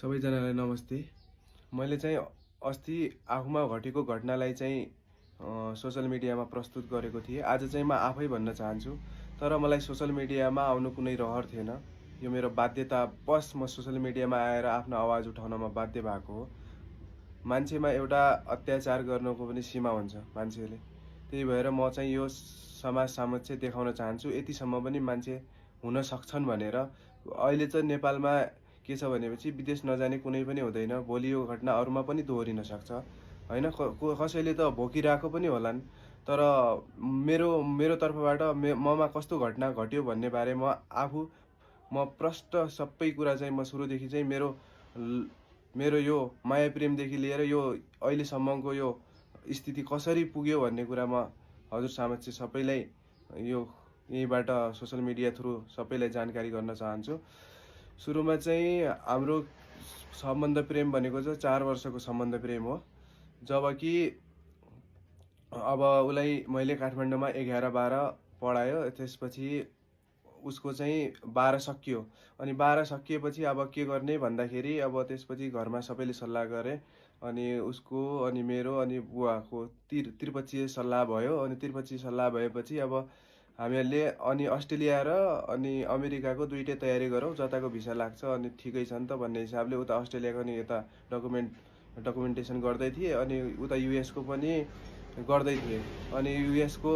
सबैजनालाई नमस्ते। मैले चाहिँ अस्ति आफूमा घटेको घटनालाई चाहिँ सोसल मिडियामा प्रस्तुत गरेको थिएँ। आज चाहिँ म आफै भन्न चाहन्छु। तर मलाई सोसल मिडियामा आउनु कुनै रहर थिएन। यो मेरो बाध्यतावश म सोसल मिडियामा आएर आफ्नो आवाज उठाउनमा बाध्य भएको हो। मान्छेमा एउटा अत्याचार गर्नको पनि सीमा हुन्छ मान्छेले। त्यही भएर म चाहिँ यो समाज समक्ष देखाउन चाहन्छु, यतिसम्म पनि मान्छे हुन सक्छन् भनेर। अहिले चाहिँ नेपालमा के छ भनेपछि विदेश नजाने कुनै पनि हुँदैन। भोलि यो घटना अरूमा पनि दोहोरिन सक्छ हैन। कसैले त भोगिरहेको पनि होलान्। तर मेरो तर्फबाट ममा कस्तो घटना घट्यो भन्ने बारे म प्रष्ट सबै कुरा चाहिँ म सुरुदेखि चाहिँ मेरो यो माया प्रेमदेखि लिएर यो अहिलेसम्मको यो स्थिति कसरी पुग्यो भन्ने कुरा म हजुर समक्ष सबैलाई यहीँबाट सोसल मिडिया थ्रु सबैलाई जानकारी गर्न चाहन्छु। सुरुमा चाहिँ हाम्रो सम्बन्ध प्रेम भनेको चाहिँ 4 वर्षको सम्बन्ध प्रेम हो। जबकि अब उसलाई मैले काठमाडौँमा 11-12 पढायो। त्यसपछि उसको चाहिँ 12 सकियो। अनि 12 सकिएपछि अब के गर्ने भन्दाखेरि अब त्यसपछि घरमा सबैले सल्लाह गरे। अनि उसको अनि मेरो अनि बुवाको त्रिपक्षीय सल्लाह भयो। अनि त्रिपक्षीय सल्लाह भएपछि अब हामीहरूले अनि अस्ट्रेलिया र अनि अमेरिकाको दुईटै तयारी गरौँ, जताको भिसा लाग्छ अनि ठिकै छ नि त भन्ने हिसाबले उता अस्ट्रेलियाको अनि यता डकुमेन्टेसन गर्दै थिएँ। अनि उता युएसको पनि गर्दै थिएँ। अनि युएसको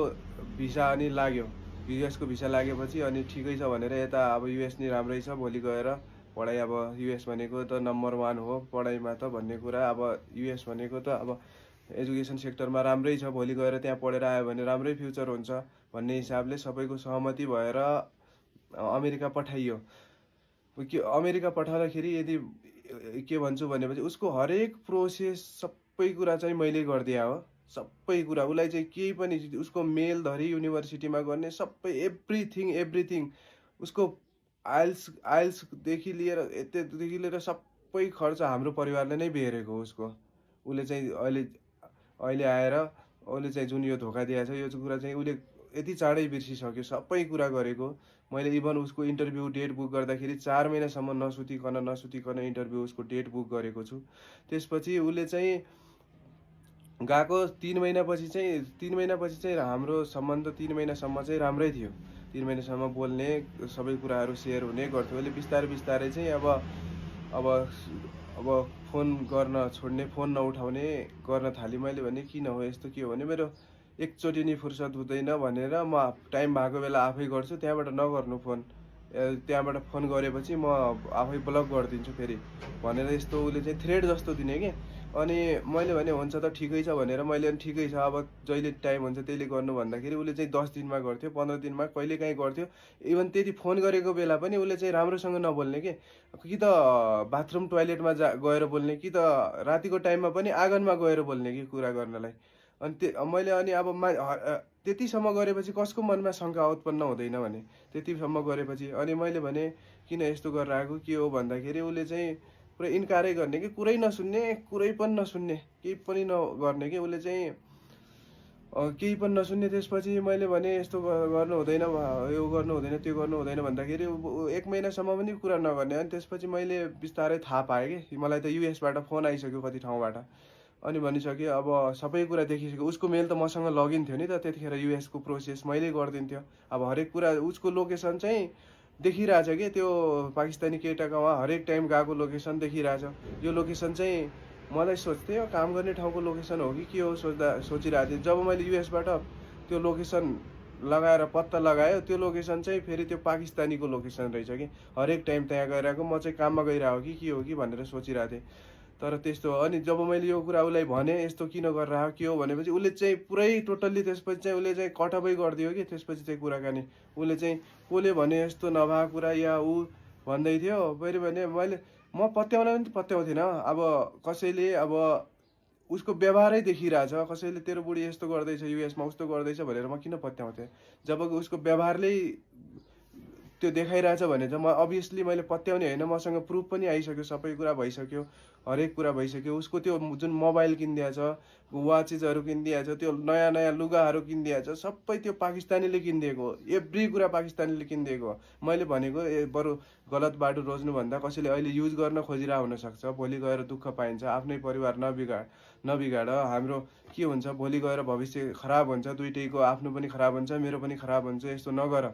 भिसा अनि लाग्यो। युएसको भिसा लागेपछि अनि ठिकै छ भनेर यता अब युएस नि राम्रै छ, भोलि गएर पढाइ अब युएस भनेको त नम्बर 1 हो पढाइमा त भन्ने कुरा। अब युएस भनेको त अब एजुकेसन सेक्टरमा राम्रै छ, भोलि गएर त्यहाँ पढेर आयो भने राम्रै फ्युचर हुन्छ भन्ने हिसाबले सबैको सहमति भएर अमेरिका पठाइयो। अमेरिका पठाउँदाखेरि यदि के भन्छु भनेपछि उसको हरेक प्रोसेस सबै कुरा चाहिँ मैले गरिदिए हो। सबै कुरा उसलाई चाहिँ केही पनि उसको मेलधरि युनिभर्सिटीमा गर्ने सबै एभ्रिथिङ उसको आइल्सदेखि लिएर सबै खर्च हाम्रो परिवारले नै बेहोरेको हो उसको। उसले चाहिँ अहिले आएर उसले चाहिँ जुन यो धोका दिएको छ यो कुरा चाहिँ उसले यति चाँडै बिर्सिसक्यो सबै कुरा गरेको। मैले इभन उसको इन्टरभ्यू डेट बुक गर्दाखेरि 4 महिनासम्म नसुतिकन इन्टरभ्यू उसको डेट बुक गरेको छु। त्यसपछि उसले चाहिँ गएको 3 महिनापछि चाहिँ हाम्रो सम्बन्ध 3 महिनासम्म चाहिँ राम्रै थियो। 3 महिनासम्म बोल्ने सबै कुराहरू सेयर हुने गर्थ्यो। अहिले बिस्तारै चाहिँ अब फोन गर्न छोड्ने, फोन नउठाउने गर्न थालेँ। मैले भने किन हो यस्तो, के हो भने मेरो एकचोटि नि फुर्सद हुँदैन भनेर म टाइम भएको बेला आफै गर्छु, त्यहाँबाट नगर्नु फोन। त्यहाँबाट फोन गरेपछि म आफै ब्लक गरिदिन्छु फेरि भनेर यस्तो उसले चाहिँ थ्रेड जस्तो दिने के। अनि मैले भने हुन्छ त ठिकै छ भनेर मैले पनि ठिकै छ अब जहिले टाइम हुन्छ त्यहिले गर्नु भन्दाखेरि उसले चाहिँ 10 दिनमा गर्थ्यो, 15 दिनमा कहिलेकाहीँ गर्थ्यो। इभन त्यति फोन गरेको बेला पनि उसले चाहिँ राम्रोसँग नबोल्ने के, कि त बाथरुम टोयलेटमा गएर बोल्ने, कि त रातिको टाइममा पनि आँगनमा गएर बोल्ने कि कुरा गर्नलाई। अनि मैले अनि अब त्यतिसम्म गरेपछि कसको मनमा शङ्का उत्पन्न हुँदैन भने त्यतिसम्म गरेपछि। अनि मैले भने किन यस्तो गरेर आएको के हो भन्दाखेरि उसले चाहिँ पुरै इन्कारै गर्ने कि कुरै नसुन्ने, कुरै पनि नसुन्ने, केही पनि नगर्ने कि उसले चाहिँ केही पनि नसुन्ने। त्यसपछि मैले भने यस्तो गर्नु हुँदैन, यो गर्नु हुँदैन, त्यो गर्नु हुँदैन भन्दाखेरि 1 महिनासम्म पनि कुरा नगर्ने। अनि त्यसपछि मैले बिस्तारै थाहा पाएँ कि मलाई त युएसबाट फोन आइसक्यो कति ठाउँबाट। अनि भनिसक्यो अब सबै कुरा देखिसक्यो। उसको मेल त मसँग लगइन थियो नि त, त्यतिखेर युएसको प्रोसेस मैले गरिदिन्थ्यो। अब हरेक कुरा उसको लोकेसन चाहिँ देखिरहेछ कि त्यो पाकिस्तानी केटाको वहाँ हरेक टाइम गएको लोकेसन देखिरहेछ। यो लोकेसन चाहिँ मलाई सोच्थेँ यो काम गर्ने ठाउँको लोकेसन हो कि के हो सोचिरहेको थिएँ। जब मैले युएसबाट त्यो लोकेसन लगाएर पत्ता लगायो, त्यो लोकेसन चाहिँ फेरि त्यो पाकिस्तानीको लोकेसन रहेछ कि हरेक टाइम त्यहाँ गइरहेको। म चाहिँ काममा गइरहेको कि के हो कि भनेर सोचिरहेको थिएँ। तर त्यस्तो हो। अनि जब मैले यो कुरा उसलाई भने यस्तो किन गरेर के हो भनेपछि उसले चाहिँ पुरै टोटल्ली त्यसपछि चाहिँ उसले चाहिँ कटअपै गरिदियो कि त्यसपछि चाहिँ कुराकानी उसले चाहिँ कसले भने यस्तो नभएको कुरा या ऊ भन्दै थियो। फेरि भने म पत्याउन पनि पत्याउँथिनँ। अब कसैले अब उसको व्यवहारै देखिरहेछ, कसैले तेरो बुढी यस्तो गर्दैछ युएसमा उस्तो गर्दैछ भनेर म किन पत्याउँथेँ, जबकि उसको व्यवहारले त्यो देखाइरहेछ भने चाहिँ म अभियसली मैले पत्याउने होइन, मसँग प्रुफ पनि आइसक्यो, सबै कुरा भइसक्यो, हरेक कुरा भइसक्यो। उसको त्यो जुन मोबाइल किनिदिएछ, वाचेसहरू किनिदिएछ, त्यो नयाँ नयाँ लुगाहरू किनिदिएछ, सबै त्यो पाकिस्तानीले किनिदिएको हो। एभ्री कुरा पाकिस्तानीले किनिदिएको हो। मैले भनेको बरु गलत बाटो रोज्नुभन्दा कसैले अहिले युज गर्न खोजिरहेको हुनसक्छ, भोलि गएर दुःख पाइन्छ। आफ्नै परिवार नबिगाड। हाम्रो के हुन्छ, भोलि गएर भविष्य खराब हुन्छ, दुइटैको आफ्नो पनि खराब हुन्छ, मेरो पनि खराब हुन्छ। यस्तो नगर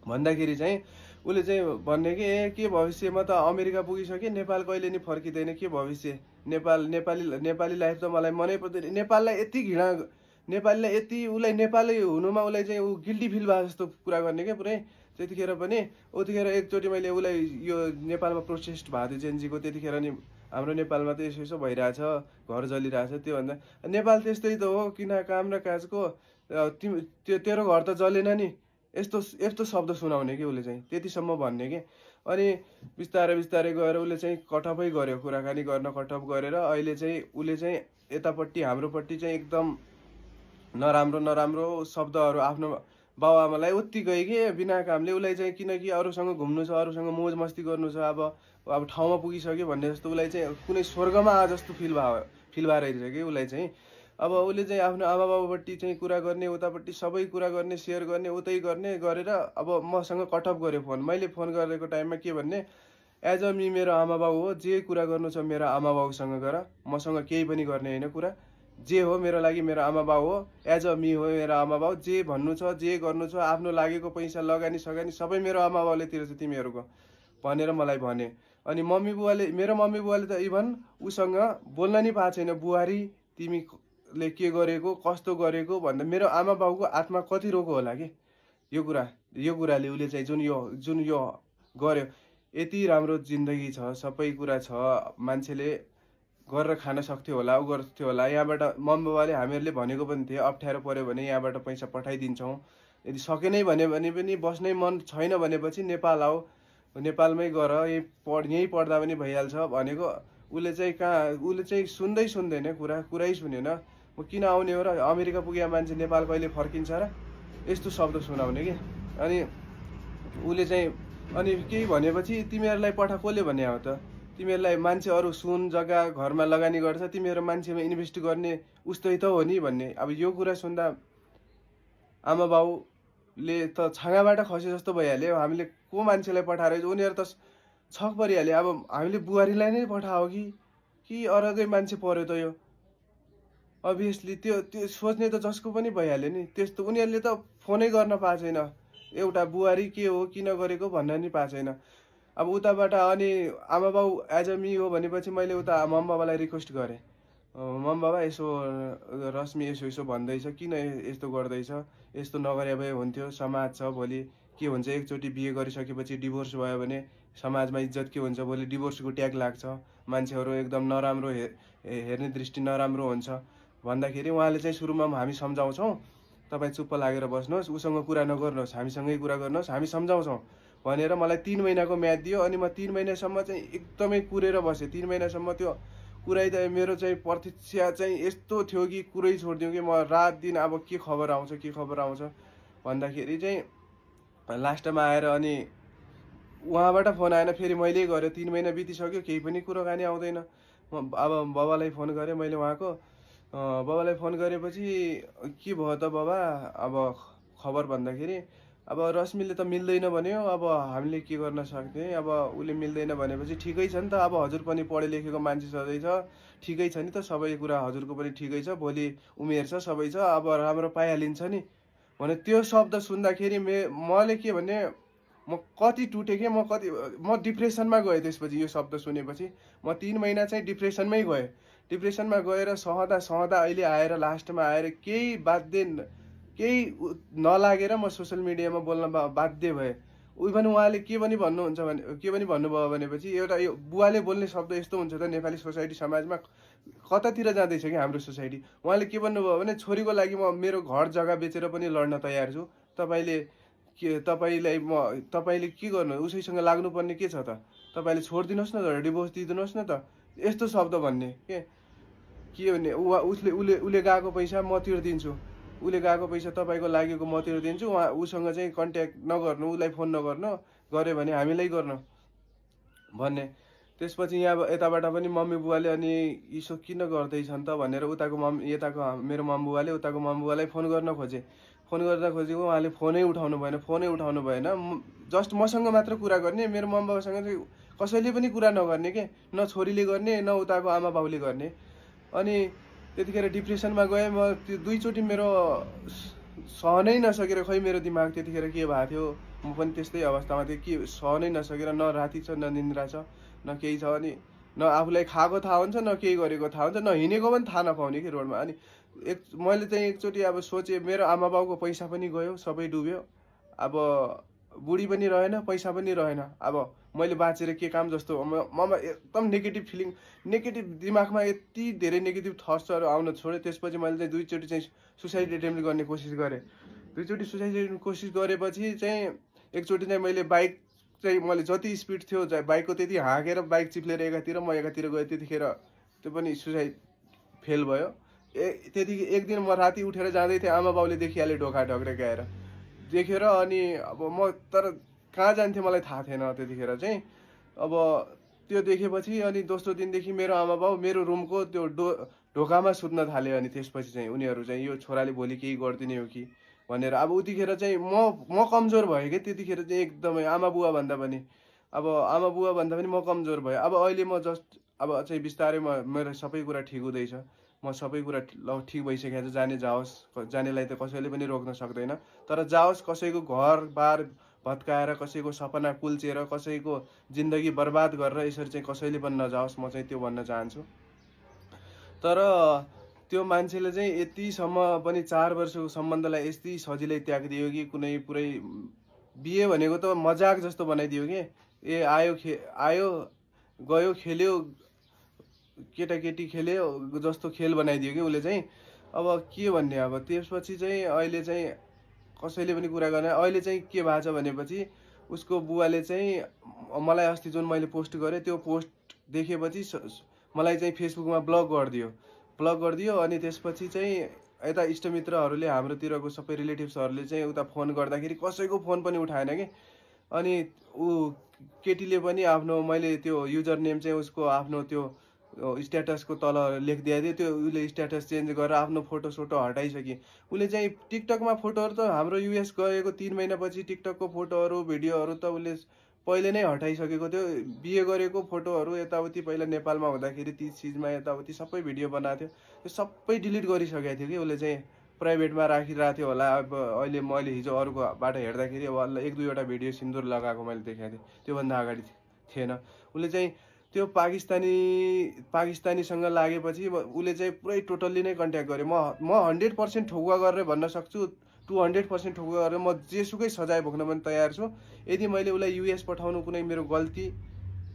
भन्दाखेरि चाहिँ उसले चाहिँ भन्ने कि के भविष्य, म त अमेरिका पुगिसकेँ, नेपाल कहिले नि फर्किँदैन, के भविष्य, नेपाली लाइफ त मलाई मनै पर्दैन। नेपाललाई यति घृणा, नेपालीलाई यति, उसलाई नेपाली हुनुमा उसलाई चाहिँ ऊ गिल्टी फिल भए जस्तो कुरा गर्ने क्या पुरै। त्यतिखेर पनि उतिखेर एकचोटि मैले उसलाई यो नेपालमा प्रोटेस्ट भएको थियो जेनजीको, त्यतिखेर नि हाम्रो नेपालमा त यसो यसो भइरहेछ, घर जलिरहेछ। त्योभन्दा नेपाल त्यस्तै त हो, किन काम र काजको, तेरो घर त जलेन नि, यस्तो यस्तो शब्द सुनाउने कि उसले चाहिँ, त्यतिसम्म भन्ने कि। अनि बिस्तारै बिस्तारै गएर उसले चाहिँ कटअपै गर्यो, कुराकानी गर्न कटअप गरेर अहिले चाहिँ उसले चाहिँ यतापट्टि हाम्रोपट्टि चाहिँ एकदम नराम्रो नराम्रो शब्दहरू आफ्नो बाबुआमालाई उति गयो कि बिना कामले। उसलाई चाहिँ किनकि अरूसँग घुम्नु छ, अरूसँग मोज मस्ती गर्नु छ, अब ठाउँमा पुगिसक्यो भन्ने जस्तो उसलाई चाहिँ कुनै स्वर्गमा आ जस्तो फिल भएर रहेछ कि उसलाई चाहिँ। अब उसले चाहिँ आफ्नो आमा बाबुपट्टि चाहिँ कुरा गर्ने, उतापट्टि सबै कुरा गर्ने, सेयर गर्ने, उतै गर्ने गरेर अब मसँग कटअप गर्यो फोन। मैले फोन गरेको टाइममा के भन्ने, एज अ मी मेरो आमा बाउ हो, जे कुरा गर्नु छ मेरो आमा बाउसँग गर, मसँग केही पनि गर्ने होइन कुरा। जे हो मेरो लागि मेरो आमा बाउ हो, एज अ मी हो मेरो आमा बाउ। जे भन्नु छ, जे गर्नु छ, आफ्नो लागेको पैसा लगानी सगानी सबै मेरो आमा बाउले तिर्छ तिमीहरूको भनेर मलाई भने। अनि मेरो मम्मी बुवाले त इभन उसँग बोल्न नि पाएको छैन, बुहारी तिमीले के गरेको, कस्तो गरेको भन्दा मेरो आमा बाउको आत्मा कति रोको होला कि यो कुराले। उसले चाहिँ जुन यो गर्यो, यति राम्रो जिन्दगी छ, सबै कुरा छ, मान्छेले गरेर खान सक्थ्यो होला, ऊ गर्थ्यो होला। यहाँबाट मम्मी बाबाले हामीहरूले भनेको पनि थियो, अप्ठ्यारो पऱ्यो भने यहाँबाट पैसा पठाइदिन्छौँ, यदि सकेनै भने पनि बस्नै मन छैन भनेपछि नेपाल आऊ, नेपालमै गर, यहीँ पढ्दा पनि भइहाल्छ भनेको। उसले चाहिँ सुन्दैन, कुरै सुनेन। म किन आउने हो र, अमेरिका पुगेको मान्छे नेपाल कहिले फर्किन्छ र, यस्तो शब्द सुनाउने कि। अनि उसले चाहिँ अनि केही भनेपछि तिमीहरूलाई कसले भने हो त, तिमीहरूलाई मान्छे अरू सुन जग्गा घरमा लगानी गर्छ, तिमीहरू मान्छेमा इन्भेस्ट गर्ने उस्तै त हो नि भन्ने। अब यो कुरा सुन्दा आमा बाउले त छाँगाबाट खसे जस्तो भइहाल्यो। हामीले को मान्छेलाई पठाएर उनीहरू त छक परिहाल्यो। अब हामीले बुहारीलाई नै पठायो कि अरूकै मान्छे पर्यो त यो, अभियसली त्यो सोच्ने त जसको पनि भइहाल्यो नि। त्यस्तो उनीहरूले त फोनै गर्न पाएको छैन, एउटा बुहारी के हो, किन गरेको भन्न नि पाएको छैन। अब उताबाट अनि आमा बाउ एज अ मी हो भनेपछि मैले उता मम बाबालाई रिक्वेस्ट गरेँ, मम बाबा यसो रश्मि यसो भन्दैछ, किन यस्तो गर्दैछ, यस्तो नगरे भए हुन्थ्यो, समाज छ, भोलि के हुन्छ, एकचोटि बिहे गरिसकेपछि डिभोर्स भयो भने समाजमा इज्जत के हुन्छ, भोलि डिभोर्सको ट्याग लाग्छ, मान्छेहरू एकदम नराम्रो हेर्ने दृष्टि नराम्रो हुन्छ भन्दाखेरि उहाँले चाहिँ सुरुमा हामी सम्झाउँछौँ, तपाईँ चुप्प लागेर बस्नुहोस्, उसँग कुरा नगर्नुहोस्, हामीसँगै कुरा गर्नुहोस्, हामी सम्झाउँछौँ भनेर मलाई 3 महिनाको म्याद दियो। अनि म 3 महिनासम्म चाहिँ एकदमै कुरेर बसेँ। 3 महिनासम्म त्यो कुरै त मेरो चाहिँ प्रतीक्षा चाहिँ यस्तो थियो कि कुरै छोडिदिउँ कि म रात दिन अब के खबर आउँछ भन्दाखेरि चाहिँ लास्टमा आएर अनि उहाँबाट फोन आएन, फेरि मैले गरेँ। 3 महिना बितिसक्यो, केही पनि कुराकानी आउँदैन। म अब बाबालाई फोन गरेँ मैले, उहाँको बाबालाई फोन गरेपछि के भयो त बाबा अब खबर भन्दाखेरि, अब रश्मिले त मिल्दैन भन्यो, अब हामीले के गर्न सक्ने, अब उसले मिल्दैन भनेपछि ठिकै छ नि त, अब हजुर पनि पढे लेखेको मान्छे सधैँ छ, ठिकै छ नि त, सबै कुरा हजुरको पनि ठिकै छ, भोलि उमेर छ, सबै छ, अब राम्रो पाइहालिन्छ नि भने। त्यो शब्द सुन्दाखेरि मैले के भने, म कति टुटेँ कि, म डिप्रेसनमा गएँ त्यसपछि। यो शब्द सुनेपछि म 3 महिना चाहिँ डिप्रेसनमै गएँ। डिप्रेसनमा गएर सहँदा अहिले आएर लास्टमा आएर केही नलागेर म सोसियल मिडियामा बोल्न बाध्य भएँ। इभन उहाँले के पनि भन्नुभयो भनेपछि, एउटा यो बुवाले बोल्ने शब्द यस्तो हुन्छ त नेपाली सोसाइटी समाजमा, कतातिर जाँदैछ कि हाम्रो सोसाइटी। उहाँले के भन्नुभयो भने, छोरीको लागि म मेरो घर जग्गा बेचेर पनि लड्न तयार छु, तपाईँले के गर्नु, उसैसँग लाग्नुपर्ने के छ त, तपाईँले छोडिदिनुहोस् न त, डिभोर्स दिइदिनुहोस् न त, यस्तो शब्द भन्ने के भने उसले गएको पैसा म तिर्दिन्छु, उसले गएको पैसा तपाईँको लागेको म तिर्दिन्छु, उसँग चाहिँ कन्ट्याक्ट नगर्नु, उसलाई फोन नगर्नु, गऱ्यो भने हामीलाई गर्नु भन्ने। त्यसपछि यहाँ यताबाट पनि मम्मी बुवाले अनि यसो किन गर्दैछन् त भनेर यताको मेरो मम्मी बुवाले उताको मम्मी बुवालाई फोन गर्न खोजेको, उहाँले फोनै उठाउनु भएन। जस्ट मसँग मात्र कुरा गर्ने, मेरो मम्मी बाबासँग चाहिँ कसैले पनि कुरा नगर्ने के, न छोरीले गर्ने न उताको आमा बाउले गर्ने। अनि त्यतिखेर डिप्रेसनमा गएँ म। त्यो 2 चोटि मेरो सहनै नसकेर, खै मेरो दिमाग त्यतिखेर के भएको थियो, म पनि त्यस्तै अवस्थामा थिएँ कि सहनै नसकेर, न राति छ न निन्द्रा छ न केही छ, अनि न आफूलाई खाएको थाहा हुन्छ न केही गरेको थाहा हुन्छ, न हिँडेको पनि थाहा नपाउने कि रोडमा। अनि मैले चाहिँ एकचोटि अब सोचेँ, मेरो आमा बाउको पैसा पनि गयो, सबै डुब्यो, अब बुढी पनि रहेन, पैसा पनि रहेन, अब मैले बाँचेर के काम जस्तो ममा एकदम नेगेटिभ दिमागमा यति धेरै नेगेटिभ थट्सहरू आउन छोड्यो। त्यसपछि मैले चाहिँ 2 चोटि चाहिँ सुसाइड एटेम्प्ट गर्ने कोसिस गरेँ। 2 चोटि सुसाइड एटेम्प्ट कोसिस गरेपछि चाहिँ एकचोटि चाहिँ मैले जति स्पिड थियो बाइकको त्यति हाँकेर बाइक चिप्लेर एकातिर म एकातिर गएँ। त्यतिखेर त्यो पनि सुसाइड फेल भयो। त्यति एक दिन म राति उठेर जाँदै थिएँ, आमा बाउले देखिहाले ढोका ढक्रेकाएर देखेर। अनि अब म तर कहाँ जान्थेँ मलाई थाहा थिएन त्यतिखेर चाहिँ। अब त्यो देखेपछि अनि दोस्रो दिनदेखि मेरो आमा बाउ मेरो रुमको त्यो ढोकामा सुत्न थाल्यो। अनि त्यसपछि चाहिँ उनीहरू चाहिँ यो छोराले भोलि केही गरिदिने हो कि भनेर। अब उतिखेर चाहिँ म कमजोर भएँ कि त्यतिखेर चाहिँ एकदमै आमा बुवा भन्दा पनि म कमजोर भएँ। अब अहिले म अब चाहिँ बिस्तारै मेरो सबै कुरा ठिक हुँदैछ, म सबै कुरा ठिक भइसकेको छ। जानेलाई त कसैले पनि रोक्न सक्दैन, तर जाओस्, कसैको घरबार भत्काएर, कसैको सपना कुल्चेर, कसैको जिन्दगी बर्बाद गरेर यसरी चाहिँ कसैले पनि नजाओस्, म चाहिँ त्यो भन्न चाहन्छु। तर त्यो मान्छेले चाहिँ यतिसम्म पनि 4 वर्षको सम्बन्धलाई यति सजिलै त्यागिदियो कि कुनै पुरै बिहे भनेको त मजाक जस्तो बनाइदियो कि आयो गयो खेल्यो, केटाकेटी खेल्यो जस्तो खेल बनाइदियो कि उसले चाहिँ। अब के भन्ने, अब त्यसपछि चाहिँ अहिले चाहिँ कसैले पनि कुरा गर्ने। अहिले चाहिँ के भएको छ भनेपछि उसको बुवाले चाहिँ मलाई अस्ति जुन मैले पोस्ट गरेँ त्यो पोस्ट देखेपछि मलाई चाहिँ फेसबुकमा ब्लक गरिदियो। अनि त्यसपछि चाहिँ यता इष्टमित्रहरूले, हाम्रोतिरको सबै रिलेटिभ्सहरूले चाहिँ उता फोन गर्दाखेरि कसैको फोन पनि उठाएन कि। अनि केटीले पनि मैले त्यो युजर नेम चाहिँ उसको आफ्नो त्यो स्ट्याटसको तल लेखिदिएको थियो, त्यो उसले स्ट्याटस चेन्ज गरेर आफ्नो फोटो हटाइसके। उसले चाहिँ टिकटकमा फोटोहरू त हाम्रो युएस गएको 3 महिनापछि टिकटकको फोटोहरू भिडियोहरू त उसले पहिले नै हटाइसकेको थियो। बिहे गरेको फोटोहरू यताउति पहिला नेपालमा हुँदाखेरि ती चिजमा यताउति सबै भिडियो बनाएको थियो, त्यो सबै डिलिट गरिसकेको थियो कि उसले चाहिँ प्राइभेटमा राखिरहेको थियो होला। अब अहिले मैले हिजो अरूकोबाट हेर्दाखेरि अब 1-2वटा भिडियो सिन्दुर लगाएको मैले देखाएको थिएँ, त्योभन्दा अगाडि थिएन। उसले चाहिँ त्यो पाकिस्तानीसँग लागेपछि उसले चाहिँ पुरै टोटल्ली नै कन्ट्याक्ट गर्यो। म 100% ठोकुवा गरेर भन्न सक्छु, 200% ठोकुवा गरेर म जेसुकै सजाय भोग्न पनि तयार छु। यदि मैले उसलाई युएस पठाउनु कुनै मेरो गल्ती,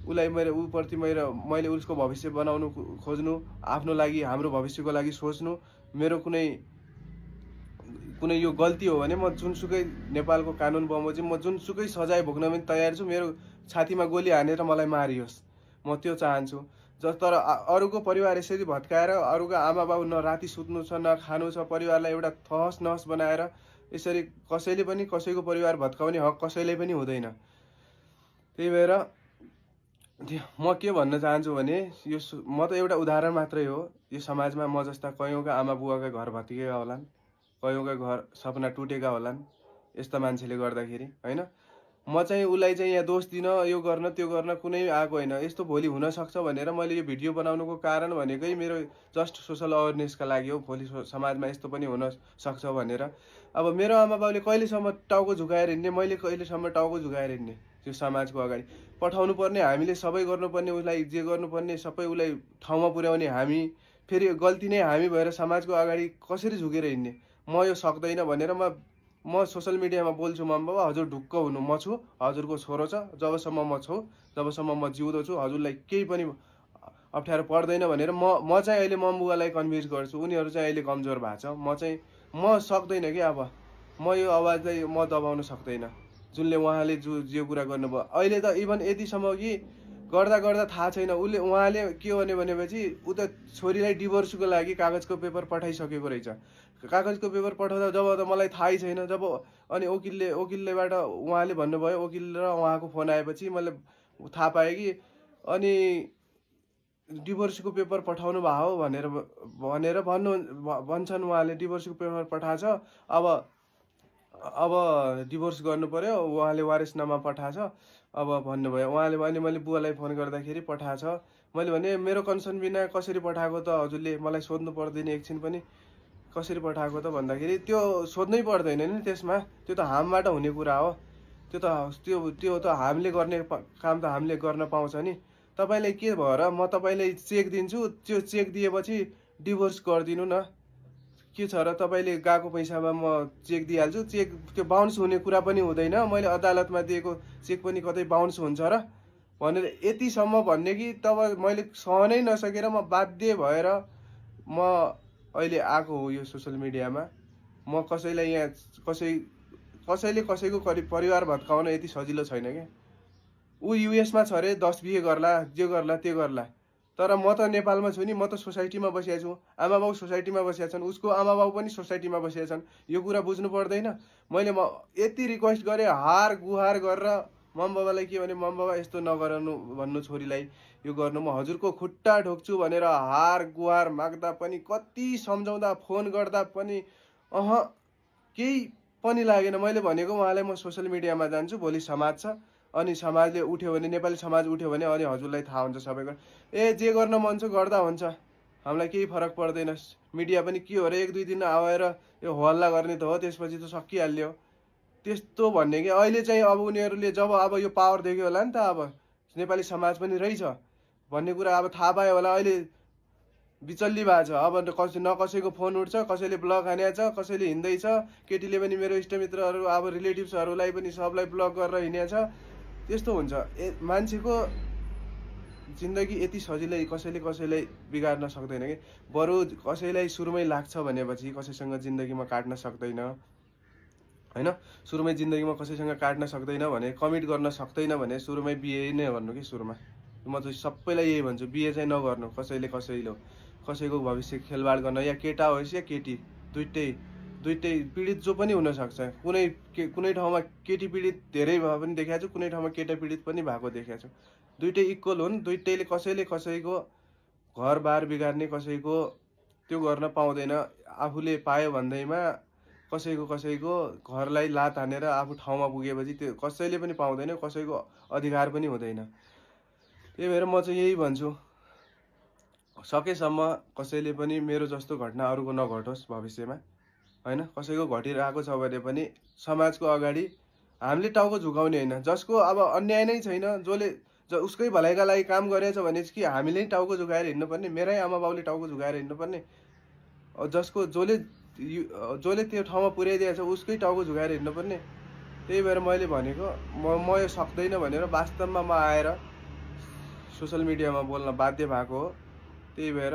उसलाई उप्रति मैले उसको भविष्य बनाउनु खोज्नु, आफ्नो लागि, हाम्रो भविष्यको लागि सोच्नु मेरो कुनै यो गल्ती हो भने म जुनसुकै नेपालको कानुन बमोजिम म जुनसुकै सजाय भोग्न पनि तयार छु। मेरो छातीमा गोली हानेर मलाई मारियोस्, म त्यो चाहन्छु। तर अरूको परिवार यसरी भत्काएर, अरूको आमा बाउ न राति सुत्नु छ न खानु छ, परिवारलाई एउटा तहस नहस बनाएर यसरी कसैले पनि कसैको परिवार भत्काउने हक कसैले पनि हुँदैन। त्यही भएर म के भन्न चाहन्छु भने म त एउटा उदाहरण मात्रै हो। यो समाजमा म जस्ता कयौँका आमा बुवाका घर भत्किएका होलान्, कयौँका घर सपना टुटेका होलान् यस्ता मान्छेले गर्दाखेरि, होइन। म चाहिँ उसलाई चाहिँ यहाँ दोष दिन, यो गर्न त्यो गर्न कुनै आएको होइन। यस्तो भोलि हुनसक्छ भनेर मैले यो भिडियो बनाउनुको कारण भनेकै मेरो जस्ट सोसल अवेरनेसका लागि हो। भोलि समाजमा यस्तो पनि हुनसक्छ भनेर। अब मेरो आमा बाउले कहिलेसम्म टाउको झुकाएर हिँड्ने, मैले कहिलेसम्म टाउको झुकाएर हिँड्ने त्यो समाजको अगाडि। पठाउनु पर्ने हामीले सबै गर्नुपर्ने, उसलाई जे गर्नुपर्ने सबै उसलाई ठाउँमा पुर्याउने हामी, फेरि गल्ती नै हामी भएर समाजको अगाडि कसरी झुकेर हिँड्ने। म यो सक्दैन भनेर म सोसल मिडियामा बोल्छु, मम्मी बाबा हजुर ढुक्क हुनु, म छु, हजुरको छोरो छ, जबसम्म म छु, जबसम्म म जिउँदो छु, हजुरलाई केही पनि अप्ठ्यारो पर्दैन भनेर म चाहिँ अहिले मम्मी बुवालाई कन्भिन्स गर्छु। उनीहरू चाहिँ अहिले कमजोर भएको छ। म सक्दैन कि अब म यो आवाजलाई म दबाउन सक्दैन, जुनले उहाँले जे कुरा गर्नुभयो। अहिले त इभन यतिसम्म कि गर्दा थाहा छैन उहाँले के भन्यो भनेपछि ऊ त छोरीलाई डिभोर्सको लागि कागजको पेपर पठाइसकेको रहेछ। कागजको पेपर पठाउँदा जब त मलाई थाहै छैन, जब अनि वकिललेबाट उहाँले भन्नुभयो, वकिल र उहाँको फोन आएपछि मैले थाहा पाएँ कि अनि डिभोर्सको पेपर पठाउनु भएको हो भनेर भन्छन्। उहाँले डिभोर्सको पेपर पठाएछ, अब डिभोर्स गर्नु पर्यो, उहाँले वारिसनामा पठाएछ अब भन्नुभयो। उहाँले भने मैले बुवालाई फोन गर्दाखेरि पठाएछ। मैले भने मेरो कन्सर्न बिना कसरी पठाएको त हजुरले मलाई सोध्नु पर्दैन एकछिन पनि, कसरी पठाएको त भन्दाखेरि त्यो सोध्नै पर्दैन नि त्यसमा, त्यो त हामीबाट हुने कुरा हो, त्यो त हामीले गर्ने काम त हामीले गर्न पाउँछ नि। तपाईँलाई के भएर म तपाईँलाई चेक दिन्छु, त्यो चेक दिएपछि डिभोर्स गरिदिनु न, के छ र तपाईँले गएको पैसामा म चेक दिइहाल्छु, चेक त्यो बााउन्स हुने कुरा पनि हुँदैन, मैले अदालतमा दिएको चेक पनि कतै बााउन्स हुन्छ र भनेर यतिसम्म भन्ने कि तब मैले सहनै नसकेर म बाध्य भएर म अहिले आएको हो यो सोसियल मिडियामा। म कसैलाई यहाँ कसैले कसैको परिवार भत्काउन यति सजिलो छैन क्या। ऊ युएसमा छ अरे, 10 बिहे गर्ला, जे गर्ला त्यो गर्ला, तर म त नेपालमा छु नि, म त सोसाइटीमा बसिया छु, आमा बाउ सोसाइटीमा बसिया छन्, उसको आमा बाउ पनि सोसाइटीमा बसिया छन्, यो कुरा बुझ्नु पर्दैन। मैले यति रिक्वेस्ट गरेँ, हार गुहार गरेर मम बाबालाई के भने, मम बाबा यस्तो नगर्नु भन्नु छोरीलाई, यो गर्नु, म हजुरको खुट्टा ढोक्छु भनेर हार गुहार माग्दा पनि, कति सम्झाउँदा फोन गर्दा पनि केही पनि लागेन। मैले भनेको उहाँलाई म सोसियल मिडियामा जान्छु, भोलि समाज छ, अनि समाजले उठ्यो भने, नेपाली समाज उठ्यो भने अनि हजुरलाई थाहा हुन्छ सबैको, जे गर्न मन छ गर्दा हुन्छ, हामीलाई केही फरक पर्दैन। मिडिया पनि के हो र, 1-2 दिन आएर यो हल्ला गर्ने त हो, त्यसपछि त सकिहाल्यो त्यस्तो भन्ने कि। अहिले चाहिँ अब उनीहरूले जब अब यो पावर देख्यो होला नि त, अब नेपाली समाज पनि रहेछ भन्ने कुरा अब थाहा पायो होला, अहिले बिचल्ली भएको छ। अब कसैको फोन उठ्छ, कसैले ब्लक हानेको छ, कसैले हिँड्दैछ, केटीले पनि मेरो इष्टमित्रहरू अब रिलेटिभ्सहरूलाई पनि सबलाई ब्लक गरेर हिँडेको छ। त्यस्तो हुन्छ। मान्छेको जिन्दगी यति सजिलै कसैलाई बिगार्न सक्दैन कि। बरु कसैलाई सुरुमै लाग्छ भनेपछि कसैसँग जिन्दगीमा काट्न सक्दैन होइन, सुरुमै जिन्दगीमा कसैसँग काट्न सक्दैन भने, कमिट गर्न सक्दैन भने सुरुमै बिहे नै गर्नु कि। सुरुमा म चाहिँ सबैलाई यही भन्छु, बिहे चाहिँ नगर्नु कसैको भविष्य खेलवाड गर्न, या केटा होस् या केटी, दुइटै पीडित जो पनि हुनसक्छ। कुनै ठाउँमा केटी पीडित धेरै भए पनि देखाएको छु, कुनै ठाउँमा केटा पीडित पनि भएको देखाएको छु। दुइटै इक्वल हुन्, दुइटैले कसैको घरबार बिगार्ने, कसैको त्यो गर्न पाउँदैन। आफूले पायो भन्दैमा कसैको घरलाई लात हानेर आफू ठाउँमा पुगेपछि त्यो कसैले पनि पाउँदैन, कसैको अधिकार पनि हुँदैन। त्यही भएर म चाहिँ यही भन्छु, सकेसम्म कसैले पनि मेरो जस्तो घटना अरूको नघटोस् भविष्यमा होइन। कसैको घटिरहेको छ भने पनि समाजको अगाडि हामीले टाउको झुकाउने होइन। जसको अब अन्याय नै छैन, उसकै भलाइका लागि काम गरेछ भने कि हामीले नै टाउको झुकाएर हिँड्नुपर्ने, मेरै आमा बाउले टाउको झुकाएर हिँड्नुपर्ने, जसले त्यो ठाउँमा पुर्याइदिएको छ उसकै टाउको झुकाएर हिँड्नुपर्ने। त्यही भएर मैले भनेको म यो सक्दैन भनेर वास्तवमा म आएर सोसियल मिडियामा बोल्न बाध्य भएको हो। त्यही भएर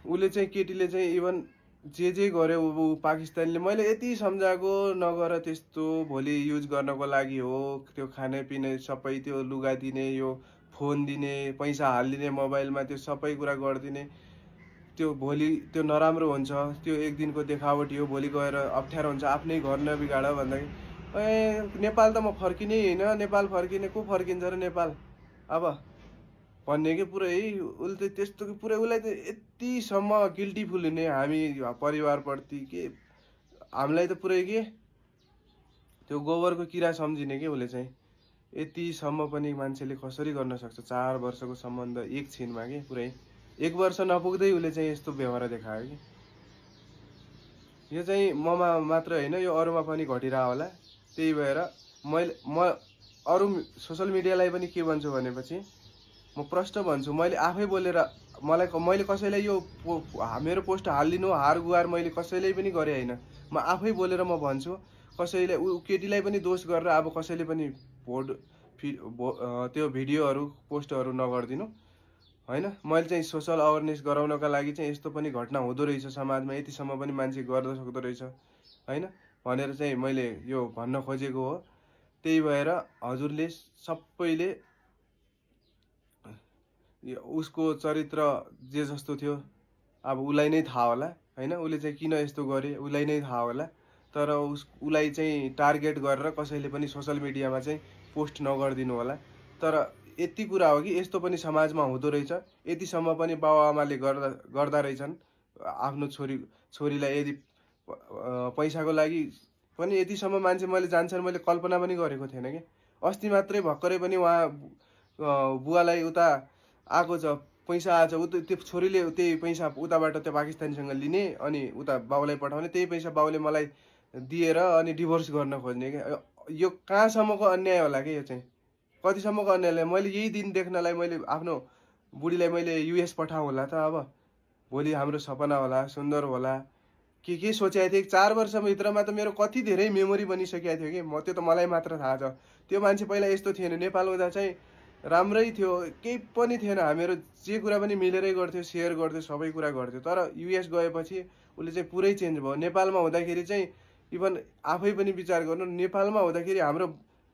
उसले चाहिँ, केटीले चाहिँ इभन जे गर्यो ऊ पाकिस्तानले, मैले यति सम्झाएको नगर त्यस्तो, भोलि युज गर्नको लागि हो, त्यो खाने पिने सबै, त्यो लुगा दिने, यो फोन दिने, पैसा हालिदिने मोबाइलमा, त्यो सबै कुरा गरिदिने, त्यो भोलि त्यो नराम्रो हुन्छ, त्यो एक दिनको देखावटी हो, भोलि गएर अप्ठ्यारो हुन्छ, आफ्नै घर नबिगाड भन्दाखेरि नेपाल त म फर्किनै होइन, नेपाल फर्किने को फर्किन्छ र नेपाल अब भन्ने कि। पुरै उसले त्यस्तो कि पुरै उसलाई त यतिसम्म गिल्टी फुल हुने हामी परिवारप्रति कि हामीलाई त पुरै के त्यो गोबरको किरा सम्झिने कि उसले चाहिँ। यतिसम्म पनि मान्छेले कसरी गर्न सक्छ? 4 वर्षको सम्बन्ध एक छिनमा कि पुरै 1 वर्ष नपुग्दै उसले चाहिँ यस्तो व्यवहार देखायो कि। यो चाहिँ ममा मात्र होइन, यो अरूमा पनि घटिरहेको होला। त्यही भएर म अरू सोसियल मिडियालाई पनि के भन्छु भनेपछि, म प्रश्न भन्छु, मैले आफै बोलेर मैले कसैलाई यो मेरो पोस्ट हालिदिनु हार गुहार मैले कसैलाई पनि गरेँ होइन। म आफै बोलेर म भन्छु, कसैलाई केटीलाई पनि दोष गरेर अब कसैले पनि त्यो भिडियोहरू पोस्टहरू नगरिदिनु होइन। मैले चाहिँ सोसल अवेरनेस गराउनका लागि चाहिँ यस्तो पनि घटना हुँदो रहेछ समाजमा, यतिसम्म पनि मान्छे गर्न सक्दो रहेछ होइन भनेर चाहिँ मैले यो भन्न खोजेको हो। त्यही भएर हजुरले सबैले उसको चरित्र जे जस्तो थियो अब उसलाई नै थाहा होला। होइन। उसले चाहिँ किन यस्तो गरे उसलाई नै थाहा होला। तर उसलाई चाहिँ टार्गेट गरेर कसैले पनि सोसल मिडियामा चाहिँ पोस्ट नगरिदिनु होला। तर यति कुरा हो कि यस्तो पनि समाजमा हुँदो रहेछ। यतिसम्म पनि बाबुआमाले गर्दा रहेछन् आफ्नो छोरीलाई। यदि पैसाको लागि पनि यतिसम्म मान्छे मैले जान्छन्, मैले कल्पना पनि गरेको थिएन कि। अस्ति मात्रै भर्खरै पनि उहाँ बुवालाई उता आएको छ, पैसा आएछ, त्यो छोरीले त्यही पैसा उताबाट त्यो पाकिस्तानीसँग लिने अनि उता बाउलाई पठाउने। त्यही पैसा बाउले मलाई दिएर अनि डिभोर्स गर्न खोज्ने क्या। यो कहाँसम्मको अन्याय होला कि यो चाहिँ, कतिसम्मको अन्याय। मैले यही दिन देख्नलाई मैले आफ्नो बुढीलाई मैले युएस पठाउँ होला त। अब भोलि हाम्रो सपना होला, सुन्दर होला, के सोचेको थिएँ। 4 वर्षभित्रमा त मेरो कति धेरै मेमोरी बनिसकेको थियो कि। त्यो त मलाई मात्र थाहा छ। त्यो मान्छे पहिला यस्तो थिएन। नेपाल हुँदा चाहिँ राम्रै थियो, केही पनि थिएन। हामीहरू जे कुरा पनि मिलेरै गर्थ्यो, सेयर गर्थ्यो, सबै कुरा गर्थ्यो। तर युएस गएपछि उसले चाहिँ पुरै चेन्ज भयो। नेपालमा हुँदाखेरि चाहिँ इभन आफै पनि विचार गर्नु, नेपालमा हुँदाखेरि हाम्रो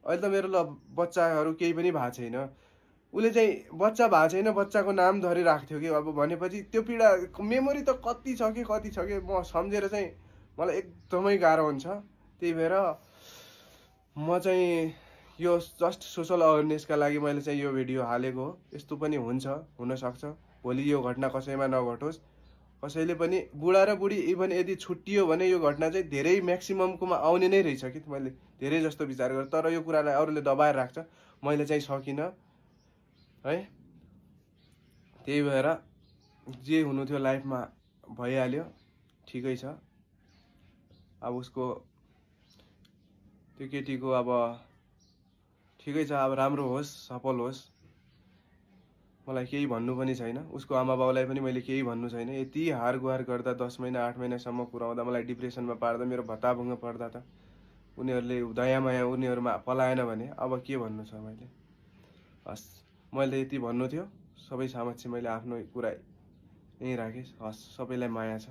अहिले त मेरो बच्चाहरू केही पनि भएको छैन। उसले चाहिँ बच्चा भएको छैन, बच्चाको नाम धरि राख्थ्यो कि। अब भनेपछि त्यो पीडा मेमोरी त कति छ कि म सम्झेर चाहिँ मलाई एकदमै गाह्रो हुन्छ। त्यही भएर म चाहिँ यो जस्ट सोसल अवेरनेसका लागि मैले चाहिँ यो भिडियो हालेको हो। यस्तो पनि हुन्छ, हुनसक्छ भोलि यो घटना कसैमा नघटोस्। कसैले पनि बुढा र बुढी इभन यदि छुट्टियो भने यो घटना चाहिँ धेरै म्याक्सिममकोमा आउने नै रहेछ कि। मैले धेरै जस्तो विचार गरेँ। तर यो कुरालाई अरूले दबाएर राख्छ, मैले चाहिँ सकिनँ है। त्यही भएर जे हुनु थियो लाइफमा भइहाल्यो, ठिकै छ। अब उसको त्यो केटीको अब ठिकै छ, अब राम्रो होस्, सफल होस्। मलाई केही भन्नु पनि छैन। उसको आमा बाउलाई पनि मैले केही भन्नु छैन। यति हार गुहार गर्दा 10 महिना 8 महिनासम्म पुऱ्याउँदा मलाई डिप्रेसनमा पार्दा, मेरो भत्ताभुङ्ग पर्दा त उनीहरूले दयामाया उनीहरूमा पलाएन भने अब के भन्नु छ मैले। हस्, मैले यति भन्नु थियो। सबै समक्ष मैले आफ्नो कुरा यहीँ राखेँ। हस्, सबैलाई माया छ।